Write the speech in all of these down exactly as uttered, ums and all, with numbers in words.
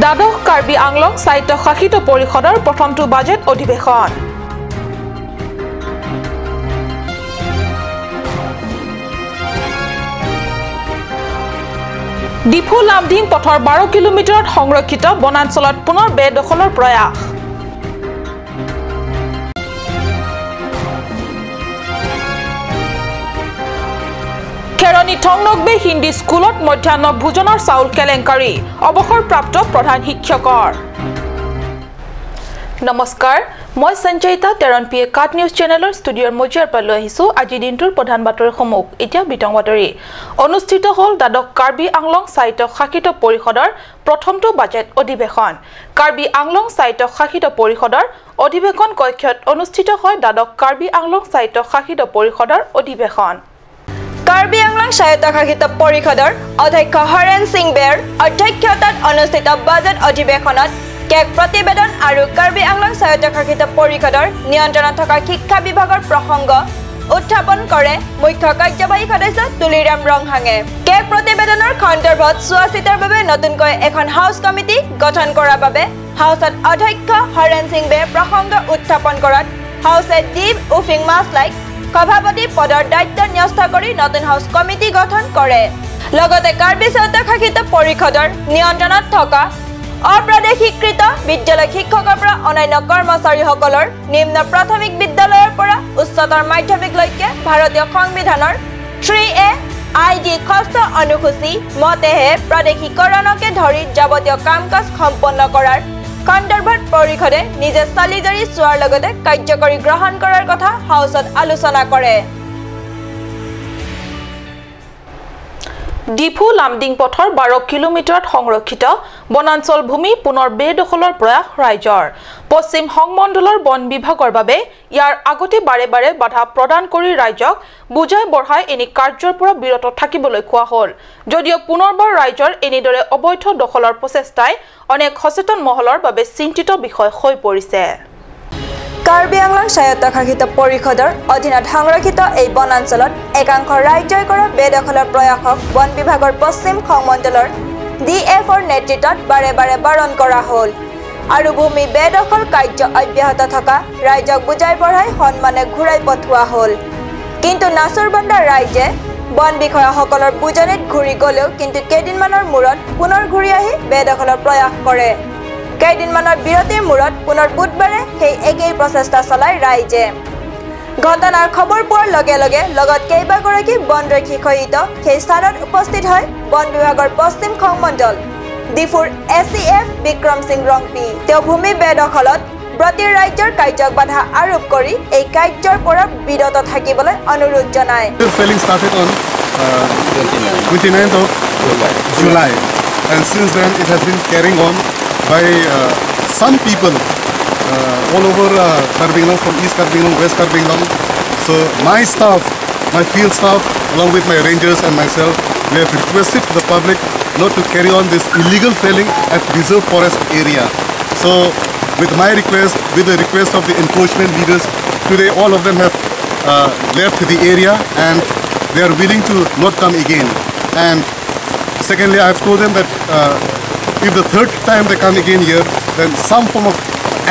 দ্বাদশ কাৰ্বি আংলং স্বায়ত্তশাসিত পৰিষদৰ প্ৰথমটো বাজেট অধিৱেশন। ডিফু লামডিং পথৰ বাৰ কিলোমিটাৰত সংৰক্ষিত বনাঞ্চলত পুনৰ বেদখলৰ প্ৰয়াস। খেৰণি থংনকবে হিন্দী স্কুলত মধ্যাহ্ন ভোজনৰ চাউল কেলেংকাৰী, অৱসৰপ্ৰাপ্ত প্ৰধান শিক্ষকৰ। নমস্কাৰ, মই সঞ্চয়িতা তেৰণ পি এ কাট নিউজ চেনেলৰ ষ্টুডিঅ'ৰ মজিয়াৰ পৰা লৈ আহিছো আজিৰ দিনটোৰ প্ৰধান বাতৰিসমূহ। এতিয়া বিতং বাতৰি। অনুষ্ঠিত হ'ল দ্বাদশ কাৰ্বি আংলং স্বায়ত্তশাসিত পৰিষদৰ প্ৰথমটো বাজেট অধিৱেশন। কাৰ্বি আংলং স্বায়ত্তশাসিত পৰিষদৰ অধিৱেশন কক্ষত অনুষ্ঠিত হয় দ্বাদশ কাৰ্বি আংলং স্বায়ত্তশাসিত পৰিষদৰ অধিৱেশন। কাৰ্বি আংলং স্বায়ত্তশাসিত পৰিষদৰ অধ্যক্ষ হৰেণ সিং বেৰ অধ্যক্ষতাত অনুষ্ঠিত বাজেট অধিৱেশনত কেগ প্ৰতিবেদন আৰু কাৰ্বি আংলং স্বায়ত্তশাসিত পৰিষদৰ নিয়ন্ত্ৰণত থকা শিক্ষা বিভাগৰ প্ৰসংগ উত্থাপন কৰে মুখ্য কাৰ্যবাহী সদস্য তুলিৰাম ৰংহাঙে। কেগ প্ৰতিবেদনৰ সন্দৰ্ভত চোৱা চিতাৰ বাবে নতুনকৈ এখন হাউচ কমিটি গঠন কৰাৰ বাবে হাউচত অধ্যক্ষ হৰেণ সিং বেৰ প্ৰসংগ উত্থাপন কৰাত হাউচে ডি উফিং মাছলাইক সভাপতি পদৰ দায়িত্ব ন্যস্ত কৰি নতুন হাউচ কমিটি গঠন কৰে। লগতে কাৰ্বি স্বায়ত্তশাসিত পৰিষদৰ নিয়ন্ত্ৰণত থকা অপ্ৰাদেশিককৃত বিদ্যালয় শিক্ষকৰ পৰা অন্যান্য কৰ্মচাৰীসকলৰ নিম্ন প্ৰাথমিক বিদ্যালয়ৰ পৰা উচ্চতৰ মাধ্যমিকলৈকে ভাৰতীয় সংবিধানৰ থ্ৰী এ আই ডি ষষ্ঠ অনুসূচী মতেহে প্ৰাদেশিকৰণকে ধৰি যাৱতীয় কাম কাজ সম্পন্ন কৰাৰ সন্দৰ্ভত পৰিষদে নিজে চালি জাৰি চোৱাৰ লগতে কাৰ্যকৰী গ্ৰহণ কৰাৰ কথা হাউচত আলোচনা কৰে। ডিফু লামডিং পথৰ বাৰ কিলোমিটাৰত সংৰক্ষিত বনাঞ্চল ভূমি পুনৰ বেদখলৰ প্ৰয়াস ৰাইজৰ। পশ্চিম সংমণ্ডলৰ বন বিভাগৰ বাবে ইয়াৰ আগতে বাৰে বাৰে বাধা প্ৰদান কৰি ৰাইজক বুজাই বঢ়াই এনে কাৰ্যৰ পৰা বিৰত থাকিবলৈ কোৱা হ'ল। যদিও পুনৰবাৰ ৰাইজৰ এনেদৰে অবৈধ দখলৰ প্ৰচেষ্টাই অনেক সচেতন মহলৰ বাবে চিন্তিত বিষয় হৈ পৰিছে। কাৰ্বি আংলং স্বায়ত্তশাসিত পৰিষদৰ অধীনত সংৰক্ষিত এই বনাঞ্চলত একাংশ ৰাইজই কৰা বেদখলৰ প্ৰয়াসক বন বিভাগৰ পশ্চিম সংমণ্ডলৰ ডি এফৰ নেতৃত্বত বাৰে বাৰে বাৰণ কৰা হ'ল আৰু ভূমি বেদখল কাৰ্য অব্যাহত থকা ৰাইজক বুজাই বঢ়াই সন্মানে ঘূৰাই পঠোৱা হ'ল। কিন্তু নাচুৰবান্দা ৰাইজে বন বিষয়াসকলৰ বুজানিত ঘূৰি গ'লেও কিন্তু কেইদিনমানৰ মূৰত পুনৰ ঘূৰি আহি বেদখলৰ প্ৰয়াস কৰে। কেইদিনমানৰ বিৰতিৰ মূৰত পুনৰ বুধবাৰে সেই একেই প্ৰচেষ্টা চলাই ৰাইজে। ঘটনাৰ খবৰ পোৱাৰ লগে লগে লগত কেইবাগৰাকী বনৰক্ষী সহিত সেই স্থানত উপস্থিত হয় বন বিভাগৰ পশ্চিম সংমণ্ডল ডিফুৰ এ চি এফ বিক্ৰম সিং ৰংপি। তেওঁ ভূমি বেদখলত ব্ৰতী ৰাইজৰ কাৰ্যক বাধা আৰোপ কৰি এই কাৰ্যৰ পৰা বিৰত থাকিবলৈ অনুৰোধ জনায়। The felling started on uh, twenty-ninth of July, and since then it has been carrying on by uh, some people uh, all over uh, Karbi Anglong, from East Karbi Anglong, West Karbi Anglong. So my staff, my field staff, along with my rangers and myself, we have requested to the public not to carry on this illegal felling at reserve forest area. So with my request, with the request of the encroachment leaders, today all of them have uh, left the area and they are willing to not come again. And secondly, I have told them that uh, if the third time they come again here, then some form of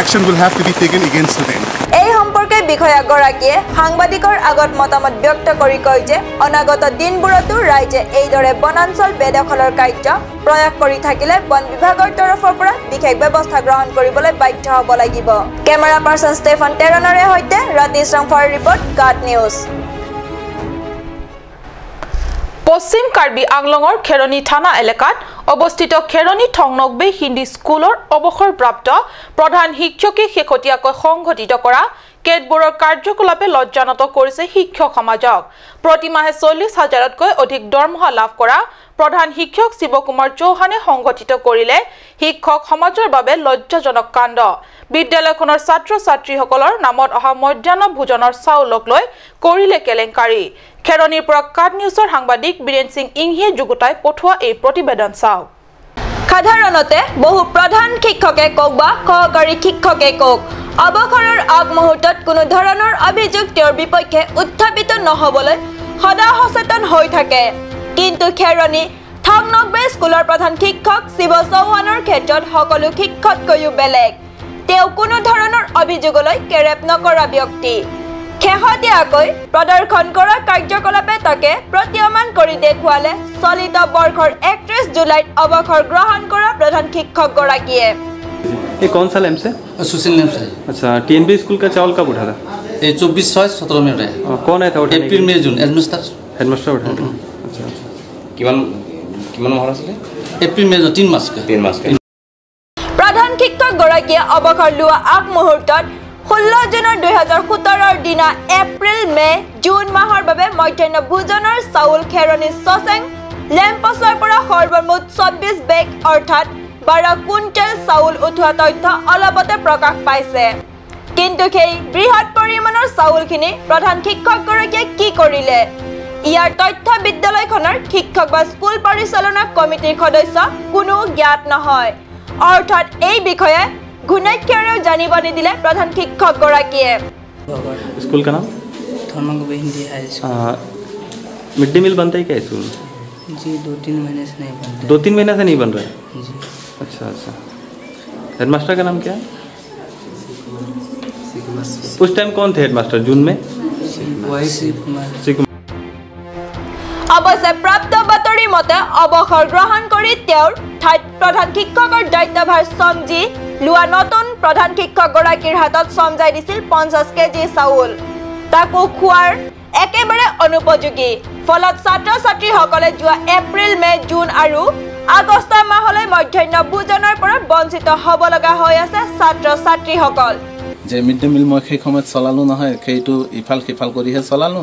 action will have to be taken against them. এই সম্পৰ্কে বিষয়াগৰাকীয়ে সাংবাদিকৰ আগত মতামত ব্যক্ত কৰি কয় যে অনাগত দিনবোৰতো ৰাইজে এইদৰে বনাঞ্চল বেদখলৰ কাৰ্য প্ৰয়াস কৰি থাকিলে বন বিভাগৰ তৰফৰ পৰা বিশেষ ব্যৱস্থা গ্ৰহণ কৰিবলৈ বাধ্য হ'ব লাগিব। কেমেৰা পাৰ্চন ষ্টেফন টেৰণৰে সৈতে ৰাতি শ্ৰংফৰ ৰিপৰ্ট, কাট নিউজ। পশ্চিম কাৰ্বি আংলঙৰ খেৰণি থানা এলেকাত অৱস্থিত খেৰণি থংনকবে হিন্দী স্কুলৰ অৱসৰপ্ৰাপ্ত প্ৰধান শিক্ষকে শেহতীয়াকৈ সংঘটিত কৰা কেতবোৰৰ কাৰ্যকলাপে লজ্জানত কৰিছে শিক্ষক সমাজক। প্ৰতিমাহে চল্লিছ হাজাৰতকৈ অধিক দৰমহা লাভ কৰা প্ৰধান শিক্ষক শিৱকুমাৰ চৌহানে সংঘটিত কৰিলে শিক্ষক সমাজৰ বাবে লজ্জাজনক কাণ্ড। বিদ্যালয়খনৰ ছাত্ৰ ছাত্ৰীসকলৰ নামত অহা মধ্যাহ্ন ভোজনৰ চাউলক লৈ কৰিলে কেলেংকাৰী। খেৰণিৰ পৰা কাট নিউজৰ সাংবাদিক বীৰেণ সিং ইংহিয়ে যুগুতাই পঠোৱা এই প্ৰতিবেদন চাওক। সাধাৰণতে বহু প্ৰধান শিক্ষকে কওক বা সহকাৰী শিক্ষকে কওক, অৱসৰৰ আগমুহূৰ্তত কোনো ধৰণৰ অভিযোগ তেওঁৰ বিপক্ষে উত্থাপিত নহ'বলৈ সদা সচেতন হৈ থাকে। কিন্তু খেৰণি থাংনকবে স্কুলৰ প্ৰধান শিক্ষক শিৱ চৌহানৰ ক্ষেত্ৰত সকলো শিক্ষকতকৈও বেলেগ। তেওঁ কোনো ধৰণৰ অভিযোগলৈ কেৰেপ নকৰা ব্যক্তি। শেহতীয়াকৈ প্ৰদৰ্শন কৰা কাৰ্যকলাপে তাকে প্ৰতীয়মান কৰি দেখুৱালে চলিত বৰ্ষৰ একত্ৰিশ জুলাইত অৱসৰ গ্ৰহণ কৰা প্ৰধান শিক্ষকগৰাকীয়ে। ये कौन सा लैंप से? सुशील लैंप से। अच्छा, टीएनबी स्कूल का चावल कब उठा था? ये चौबीस सौ सत्रह में उठाया। और कौन आया था उठाने के लिए? अप्रैल, मई, जून, हेडमास्टर। हेडमास्टर उठाया था। हम्म। अच्छा, अच्छा। किमान, किमान माह आছিলে? এপ্ৰিল, মে, জুন, তিন মাস। তিন মাস। প্ৰধান শিক্ষকগৰাকীয়ে অৱসৰ লোৱা আগমুহূৰ্তত ষোল্ল জুনৰ দুই হাজাৰ সোতৰৰ দিনা এপ্ৰিল, মে, জুন মাহৰ বাবে মধ্যাহ্ন ভোজনৰ চাউল খেৰণি চচেং লেম্পছৰ পৰা সৰ্বমুঠ চৌব্বিছ বেগ অৰ্থাৎ বাৰ কুইণ্টেল চাউল উঠোৱা তথ্য অলপতে প্ৰকাশ পাইছে। কিন্তু সেই বৃহৎ পৰিমাণৰ চাউলখিনি প্ৰধান শিক্ষকগৰাকীয়ে কি কৰিলে? ইয়াৰ তথ্য বিদ্যালয়খনৰ শিক্ষক বা স্কুল পৰিচালনা কমিটিৰ সদস্য কোনো জ্ঞাত নহয়। অৰ্থাৎ এই বিষয়ে ঘূণাক্ষৰেও জানিব নিদিলে প্ৰধান শিক্ষকগৰাকীয়ে। स्कूल का नाम? थर्मोंगोबे Hindi high school. Mid day meal बनता है क्या स्कूल में? जी, दो तीन महीने से नहीं बनता। दो तीन महीने से नहीं बन रहा है। जी। अच्छा, अच्छा। हेडमास्टर का नाम क्या है? उस टाइम कौन थे हेडमास्टर, जून में? शिव कुमार। शिव कुमार। অৱশ্যে প্ৰাপ্ত বাতৰি মতে অৱসৰ গ্ৰহণ কৰি তেওঁৰ ঠাইত প্ৰধান শিক্ষকৰ দায়িত্বভাৰ চমজি লোৱা নতুন প্ৰধান শিক্ষকগৰাকীৰ হাতত চমজাই দিছিল পঞ্চাশ কেজি চাউল। তাকো খোৱাৰ একেবাৰে অনুপযোগী। ফলত ছাত্ৰ ছাত্ৰীসকলে যোৱা এপ্ৰিল, মে, জুন আৰু আগষ্ট মাহলৈ মধ্যাহ্ন ভোজনৰ পৰা বঞ্চিত হ'ব লগা হৈ আছে ছাত্ৰ ছাত্ৰীসকল। যে মিড ডে মিল মই সেই সময়ত চলালো নহয়, সেইটো ইফাল সিফাল কৰিহে চলালো।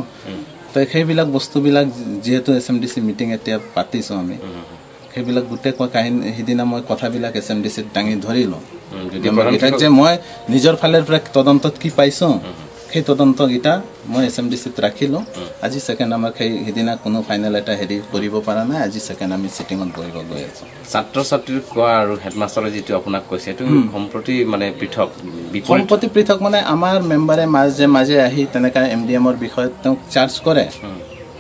তো সেইবিলাক বস্তুবিলাক যিহেতু S M D C meeting এতিয়া পাতিছোঁ আমি, সেইবিলাক গোটেই কোৱা কাহিনী, সিদিনা মই কথাবিলাক এছ এম ডি চিত দাঙি ধৰিলোঁ। উম, যদি মেম্বাৰকেইটাক প্ৰধান যে মই নিজৰ ফালৰ পৰা তদন্তত কি পাইছোঁ, সেই তদন্তকেইটা মই এছ এম ডি চিত ৰাখিলোঁ। আজি ছেকেণ্ড আমাক সেই সিদিনা কোনো ফাইনেল এটা হেৰি কৰিব পৰা নাই। আজি ছেকেণ্ড আমি চিটিঙত বহিব গৈ আছোঁ। ছাত্ৰ ছাত্ৰীৰ কোৱা আৰু হেডমাষ্টাৰে যিটো আপোনাক কৈছে, এইটো সম্প্ৰতি মানে পৃথক বিপৰীত। সম্প্ৰতি পৃথক মানে আমাৰ মেম্বাৰে মাজে মাজে আহি তেনেকা এম ডি এমৰ বিষয়ে তেওঁক চাৰ্জ কৰে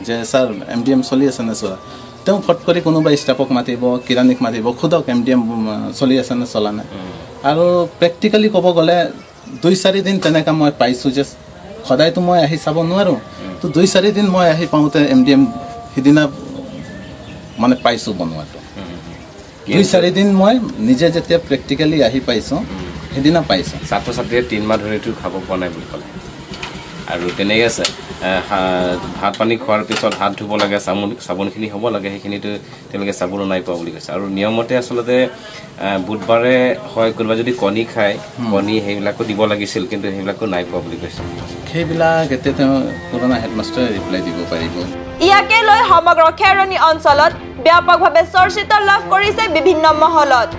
যে ছাৰ এম ডি এম চলি আছে নে চোৱা। তেওঁ ফট কৰি কোনোবা ষ্টাফক মাতিব, কিৰাণীক মাতিব, সোধক এম ডি এম চলি আছে নে চলা নাই। আৰু প্ৰেক্টিকেলি ক'ব গ'লে দুই চাৰি দিন তেনেকা মই পাইছোঁ যে সদায়তো মই আহি চাব নোৱাৰোঁ। তো দুই চাৰি দিন মই আহি পাওঁতে এম ডি এম সিদিনা মানে পাইছোঁ বনোৱাটো। দুই চাৰি দিন মই নিজে যেতিয়া প্ৰেক্টিকেলি আহি পাইছোঁ, সেইদিনা পাইছোঁ। ছাত্ৰ ছাত্ৰীয়ে তিন মাহ ধৰিতো খাব পোৱা নাই বুলি ক'লে। আৰু তেনেকে আছে, এ, হা-, ভাত পানী খোৱাৰ পিছত হাত ধুব লাগে, চাবোন চাবোনখিনি হ'ব লাগে, সেইখিনিতো তেওঁলোকে চাবোনো নাই পোৱা বুলি কৈছে। আৰু নিয়মমতে আচলতে, এ, বুধবাৰে হয় কোনোবা যদি কণী খায়, কণী সেইবিলাকো দিব লাগিছিল, কিন্তু সেইবিলাকো নাই পোৱা বুলি কৈছে। সেইবিলাক এতিয়া তেওঁ পুৰণা হেডমাষ্টাৰে ৰিপ্লাই দিব পাৰিব। ইয়াকে লৈ সমগ্ৰ খেৰণি অঞ্চলত ব্যাপকভাৱে চৰ্চিত লাভ কৰিছে বিভিন্ন মহলত।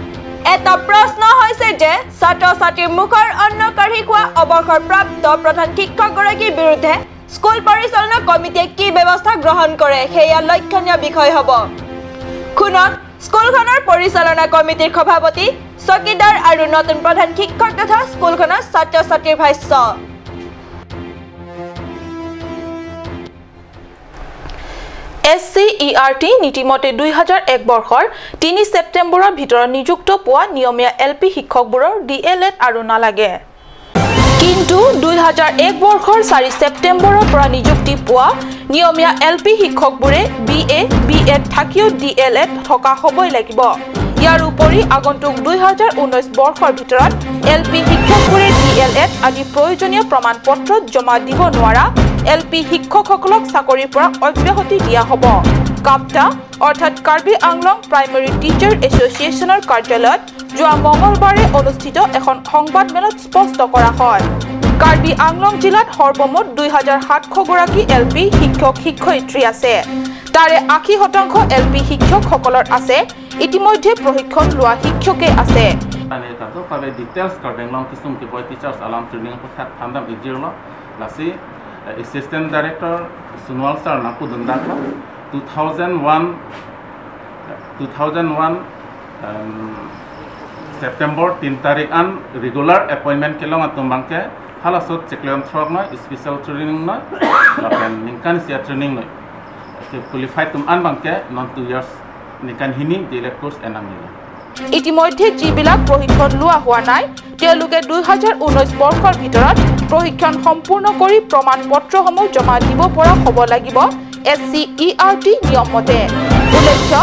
এটা প্ৰশ্ন হৈছে যে ছাত্ৰ ছাত্ৰীৰ মুখৰ অন্ন কাঢ়ি খোৱা অৱসৰপ্ৰাপ্ত প্ৰধান শিক্ষকগৰাকীৰ বিৰুদ্ধে স্কুল পৰিচালনা কমিটিয়ে কি ব্যৱস্থা গ্ৰহণ কৰে, সেয়া লক্ষণীয় বিষয় হ'ব। শুনক স্কুলখনৰ পৰিচালনা কমিটিৰ সভাপতি, চকীদাৰ আৰু নতুন প্ৰধান শিক্ষক তথা স্কুলখনৰ ছাত্ৰ ছাত্ৰীৰ ভাষ্য। এছ চি ই আৰ টি নীতিমতে দুই হাজাৰ এক বৰ্ষৰ তিনি ছেপ্টেম্বৰৰ ভিতৰত নিযুক্ত পোৱা নিয়মীয়া এল পি শিক্ষকবোৰৰ ডি এল এড আৰু নালাগে। কিন্তু দুই হাজাৰ এক বৰ্ষৰ চাৰি ছেপ্টেম্বৰৰ পৰা নিযুক্তি পোৱা নিয়মীয়া এল পি শিক্ষকবোৰে বি এ, বি এড থাকিও ডি এল এড থকা হ'বই লাগিব। ইয়াৰ উপৰি আগন্তুক দুই হাজাৰ ঊনৈশ বৰ্ষৰ ভিতৰত এল পি শিক্ষকবোৰে ডি এল এড আদি প্ৰয়োজনীয় প্ৰমাণ পত্ৰ জমা দিব নোৱাৰা এল পি শিক্ষকসকলক চাকৰিৰ পৰা অব্যাহতি দিয়া হ'ব। কাপ্তা অৰ্থাৎ কাৰ্বি আংলং প্ৰাইমেৰী টিচাৰ এছ'চিয়েশ্যনৰ কাৰ্যালয়ত যোৱা মঙলবাৰে অনুষ্ঠিত এখন সংবাদমেলত স্পষ্ট কৰা হয়। কাৰ্বি আংলং জিলাত সৰ্বমুঠ দুই হাজাৰ সাতশ গৰাকী এল পি শিক্ষক শিক্ষয়িত্ৰী আছে। তাৰে আশী শতাংশ এল পি শিক্ষকসকলৰ আছে ইতিমধ্যে প্ৰশিক্ষণ লোৱা শিক্ষকে আছে। Ane tato pada details Karbi Anglong kisum keboi teachers alam training apotthak thandam ejirlo, lasi, eh, Assistant Director Sunwal Sir nangpudun daklo, two thousand one, two thousand one, em, September tin tarik an regular appointment kelong atum abangke halaso chiklo throk noi, special training noi, lapen ningkan isi a-training noi. Ke qualified atum an abangke non two years Nikan hini dilet course enam nila. ইতিমধ্যে যিবিলাক প্ৰশিক্ষণ লোৱা হোৱা নাই, তেওঁলোকে দুই হাজাৰ ঊনৈশ বৰ্ষৰ ভিতৰত প্ৰশিক্ষণ সম্পূৰ্ণ কৰি প্ৰমাণ পত্ৰসমূহ জমা দিব পৰা হ'ব লাগিব এছ চি ই আৰ টি নিয়ম মতে। উল্লেখ্য,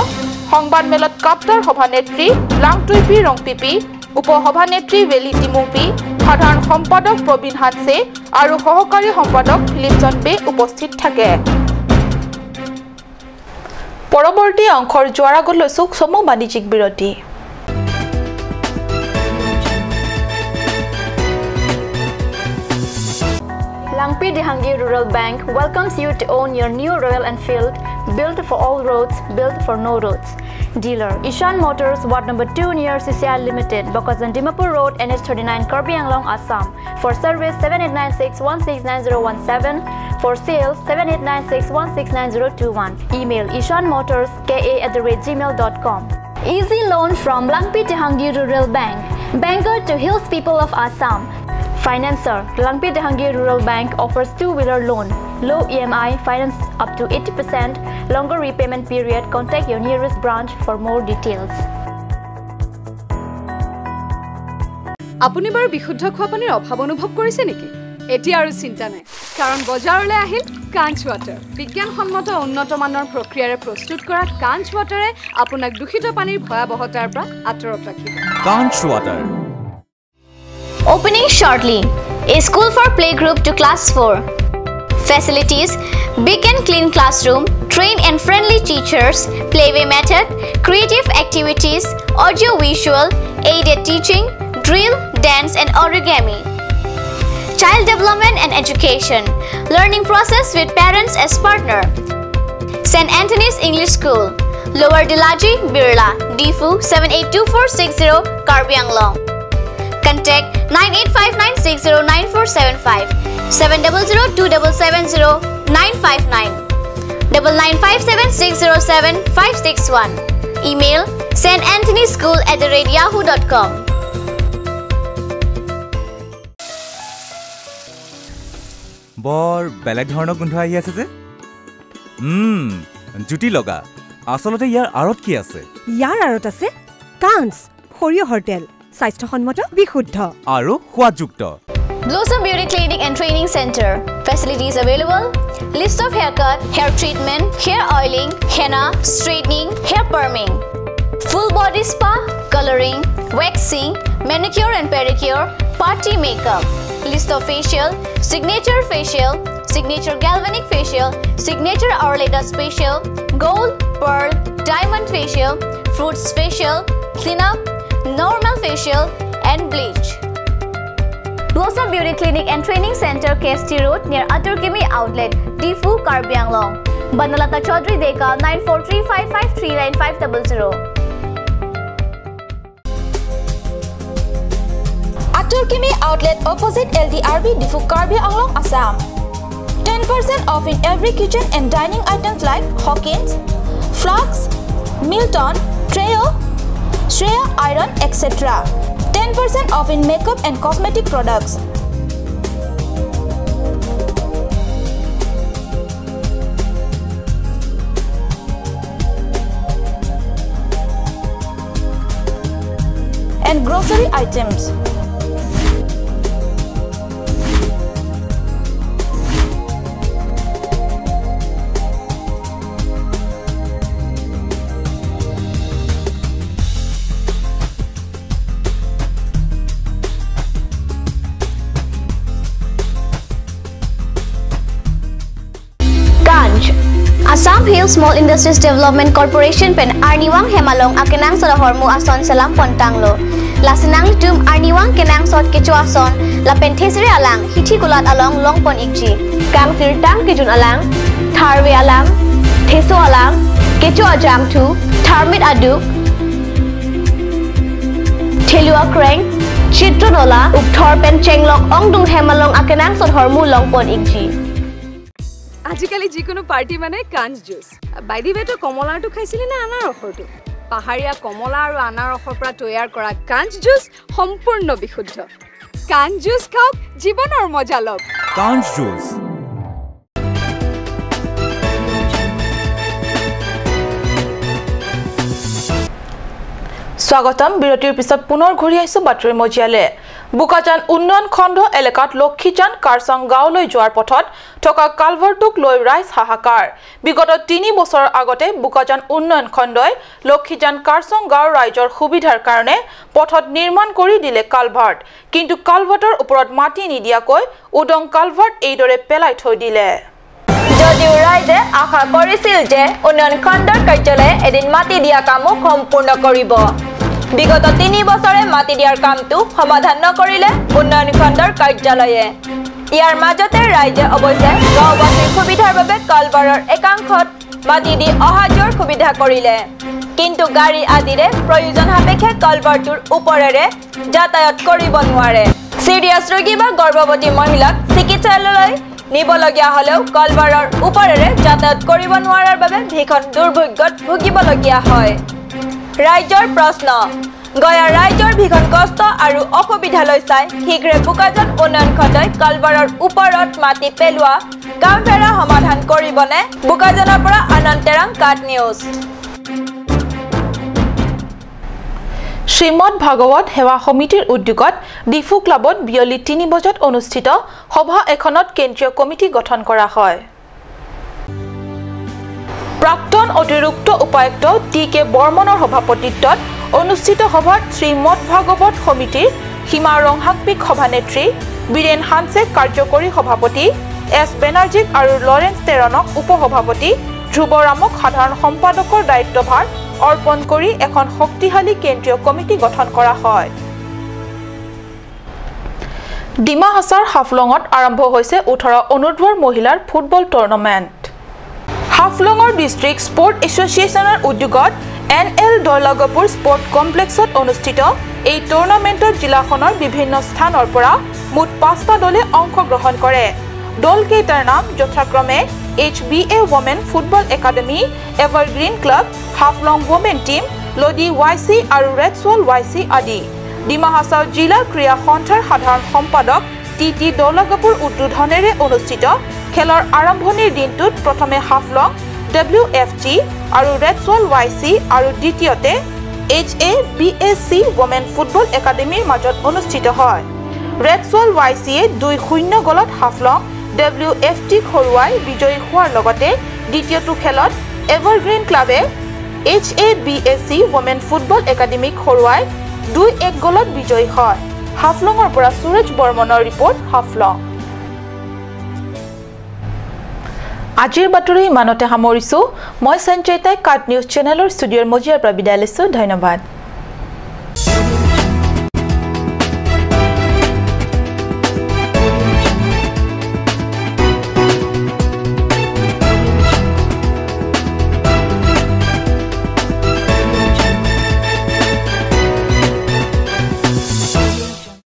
সংবাদমেলত কাপ্তাৰ সভানেত্ৰী লাংটুইপি ৰংপিপি, উপ সভানেত্ৰী বেলি টিমুংপি, সাধাৰণ সম্পাদক প্ৰবীণ হানছে আৰু সহকাৰী সম্পাদক ফিলিপজন বে উপস্থিত থাকে। পৰৱৰ্তী অংশৰ যোৱাৰ আগত লৈছো চমু বাণিজ্যিক বিৰতি। Langpi Dehangi Rural Bank welcomes you to own your new Royal Enfield, built for all roads, built for no roads. Dealer, Ishan Motors, Ward number two near C C I Limited, Bokajan Dimapur Road, N H thirty-nine, Karbi Anglong, Assam. For service, seven eight nine six one six nine zero one seven. For sales, seven eight nine six one six nine zero two one. Email ishan motors K A at the rate gmail dot com. Easy loan from Langpi Dehangi Rural Bank, banker to hills people of Assam. Financer, Langpi Dehangi Rural Bank offers two-wheeler loan, low E M I, finance up to eighty percent, longer repayment period. Contact your nearest branch for more details. আপুনি বাৰু বিশুদ্ধ খোৱা পানীৰ অভাৱ অনুভৱ কৰিছে নেকি? এতিয়া আৰু চিন্তা নাই, কাৰণ বজাৰলৈ আহিল কাঞ্চ ৱাটাৰ। বিজ্ঞানসন্মত উন্নত মানৰ প্ৰক্ৰিয়াৰে প্ৰস্তুত কৰা কাঞ্চ ৱাটাৰে আপোনাক দূষিত পানীৰ ভয়াৱহতাৰ পৰা আঁতৰত ৰাখিব। Kanch Water. Opening shortly. A school for playgroup to class four. Facilities: big and clean classroom, trained and friendly teachers, playway method, creative activities, audio-visual, aided teaching, drill, dance and origami. Child development and education. Learning process with parents as partner. Saint Anthony's English School, Lower Dilaji, Birla, Diphu, seven eight two four six zero, Karbi Anglong. Contact nine eight five nine six zero nine four seven five, seven double zero two double seven zero nine five nine, double nine five seven six zero seven five six one. Email saint anthony school at the rate yahoo dot com. বৰ বেলেগ ধৰণৰ গোন্ধ আহি আছে যে। উম, জুতি লগা। আচলতে ইয়াৰ আঁৰত কি আছে? ইয়াৰ আঁৰত আছে কাঞ্চ, সৰিয়হৰ তেল, স্বাস্থ্যসন্মত, বিশুদ্ধ আৰু সোৱাদযুক্ত। Blossom Beauty Clinic and Training Center. Facilities available: list of haircut, hair treatment, hair oiling, henna, straightening, hair perming, full body spa, coloring, waxing, manicure and pedicure, party makeup, list of facial, signature facial, signature galvanic facial, signature Ayurveda facial, gold, pearl, diamond facial, fruits facial, cleanup, normal facial, and bleach. Blossom Beauty Clinic and Training Center, K S T Road, near Atur Kimi Outlet, Diphu, Karbi Anglong. Banalata Chaudhary Deka, nine four three five five three nine five double zero. Atur Kimi Outlet, opposite L D R B, Diphu, Karbi Anglong, Assam. Ten percent off in every kitchen and dining items like Hawkins, Flax, Milton, Trio, Shreya Iron, et cetera. Ten percent off in makeup and cosmetic products. And grocery items. Kanch, Assam Hill Small Industries Development Corporation pen arnivang hem along akenangsot ahormu ason selam pontanglo. Lasi nanglitum arnivang kenangsot kecho ason lapen thesere alang hithi kulat along longpon ikji. Kangsirtang kejun alang, tharve alang, theso alang, kecho ajangthu, tharmit aduk, thelu akreng, chitron ola, ukthor pen chenglok ongdung hem along akenangsot ahormu longpon ikji. আজিকালি যিকোনো পাৰ্টি মানে কাঞ্চ juice. By the ৱে, তই কমলাৰটো খাইছিলি নে আনাৰসৰটো? পাহাৰীয়া কমলা আৰু আনাৰসৰ পৰা তৈয়াৰ কৰা কাঞ্চ জুচ সম্পূৰ্ণ বিশুদ্ধ। কাঞ্চ জুচ খাওক, জীৱনৰ মজা লওক। Kanch Juice. স্বাগতম। বিৰতিৰ পিছত পুনৰ ঘূৰি আহিছো বাতৰি মজিয়ালে। বোকাজান উন্নয়ন খণ্ড এলেকাত লক্ষীজান কাৰচং গাঁৱলৈ যোৱাৰ পথত থকা কালভাৰ্টটোক লৈ ৰাইজ হাহাকাৰ। বিগত তিনি বছৰ আগতে বোকাজান উন্নয়ন খণ্ডই লক্ষীজান কাৰচং গাঁৱৰ ৰাইজৰ সুবিধাৰ কাৰণে পথত নিৰ্মাণ কৰি দিলে কালভাৰ্ট, কিন্তু কালভাৰ্টৰ ওপৰত মাটি নিদিয়াকৈ উদং কালভাৰ্ট এইদৰে পেলাই থৈ দিলে। যদিও ৰাইজে আশা কৰিছিল যে উন্নয়ন খণ্ডৰ কাৰ্যালয়ে এদিন মাটি দিয়া কামো সম্পূৰ্ণ কৰিব। বিগত তিনি বছৰে মাটি দিয়াৰ কামটো সমাধান নকৰিলে উন্নয়ন খণ্ডৰ কাৰ্যালয়ে। ইয়াৰ মাজতে ৰাইজে অৱশ্যে গাঁওবাসীৰ সুবিধাৰ বাবে কালভাৰ্টৰ একাংশত মাটি দি অহা যোৱাৰ সুবিধা কৰিলে, কিন্তু গাড়ী আদিৰে প্ৰয়োজন সাপেক্ষে কালভাৰ্টটোৰ ওপৰেৰে যাতায়াত কৰিব নোৱাৰে। চিৰিয়াছ ৰোগী বা গৰ্ভৱতী মহিলাক চিকিৎসালয়লৈ নিবলগীয়া হ'লেও কালভাৰ্টৰ ওপৰেৰে যাতায়াত কৰিব নোৱাৰাৰ বাবে ভীষণ দুৰ্ভোগ্যত ভুগিবলগীয়া হয়। ৰাইজৰ প্ৰশ্ন, গঞা ৰাইজৰ ভীষণ কষ্ট আৰু অসুবিধালৈ চাই শীঘ্ৰে বোকাজান উন্নয়ন খণ্ডই কালভাৰ্টৰ ওপৰত মাটি পেলোৱা কামফেৰা সমাধান কৰিবনে? বোকাজানৰ পৰা আনন্দ তেৰাং, কাট নিউজ। শ্ৰীমদ ভাগৱত সেৱা সমিতিৰ উদ্যোগত ডিফু ক্লাবত বিয়লি তিনি বজাত অনুষ্ঠিত সভা এখনত কেন্দ্ৰীয় কমিটি গঠন কৰা হয়। প্ৰাক্তন অতিৰিক্ত উপায়ুক্ত টি কে বৰ্মনৰ সভাপতিত্বত অনুষ্ঠিত সভাত শ্ৰীমদ ভাগৱত সমিতিৰ সীমা ৰংহাংপিক সভানেত্ৰী, বীৰেণ হানছেক কাৰ্যকৰী সভাপতি, এছ বেনাৰ্জীক আৰু লৰেন্স তেৰণক উপসভাপতি, ধ্ৰুৱ ৰামক সাধাৰণ সম্পাদকৰ দায়িত্বভাৰ অৰ্পণ কৰি এখন শক্তিশালী কেন্দ্ৰীয় কমিটি গঠন কৰা হয়। ডিমা হাছাওৰ হাফলঙত আৰম্ভ হৈছে ওঠৰ অনুৰ্ধৰ মহিলাৰ ফুটবল টুৰ্ণামেণ্ট। হাফলঙৰ ডিষ্ট্ৰিক্ট স্পৰ্ট এছ'চিয়েশ্যনৰ উদ্যোগত এন এল দৌলগাপুৰ স্পৰ্ট কমপ্লেক্সত অনুষ্ঠিত এই টুৰ্ণামেণ্টত জিলাখনৰ বিভিন্ন স্থানৰ পৰা মুঠ পাঁচটা দলে অংশগ্ৰহণ কৰে। দলকেইটাৰ নাম যথাক্ৰমে H B A women football academy, evergreen club, Haflong women team, লডি ৱাই চি আৰু ৰেড ছোৱাল ৱাই চি আদি। ডিমা হাছাও জিলা ক্ৰীড়া সন্থাৰ সাধাৰণ সম্পাদক টি টি দৌলগাপুৰ উদ্বোধনেৰে অনুষ্ঠিত খেলৰ আৰম্ভণিৰ দিনটোত প্ৰথমে হাফলং ডব্লিউ এফ টি আৰু ৰেড ছোৱাল ৱাই চি আৰু দ্বিতীয়তে H A B A C women football একাডেমীৰ মাজত অনুষ্ঠিত হয়। ৰেড ছোৱাল ৱাই চিয়ে দুই শূন্য গ'লত হাফলং ডব্লিউ এফ টিক হৰুৱাই বিজয়ী হোৱাৰ লগতে দ্বিতীয়টো খেলত এভাৰগ্ৰীণ ক্লাবে H A B A C women football একাডেমীক হৰুৱাই দুই এক গ'লত বিজয়ী হয়। হাফলঙৰ পৰা সুৰজ বৰ্মনৰ ৰিপৰ্ট, হাফলং। আজিৰ বাতৰি ইমানতে সামৰিছো। মই সঞ্চয়তাই কাট নিউজ চেনেলৰ ষ্টুডিঅ'ৰ মজিয়াৰ পৰা বিদায় লৈছো। ধন্যবাদ।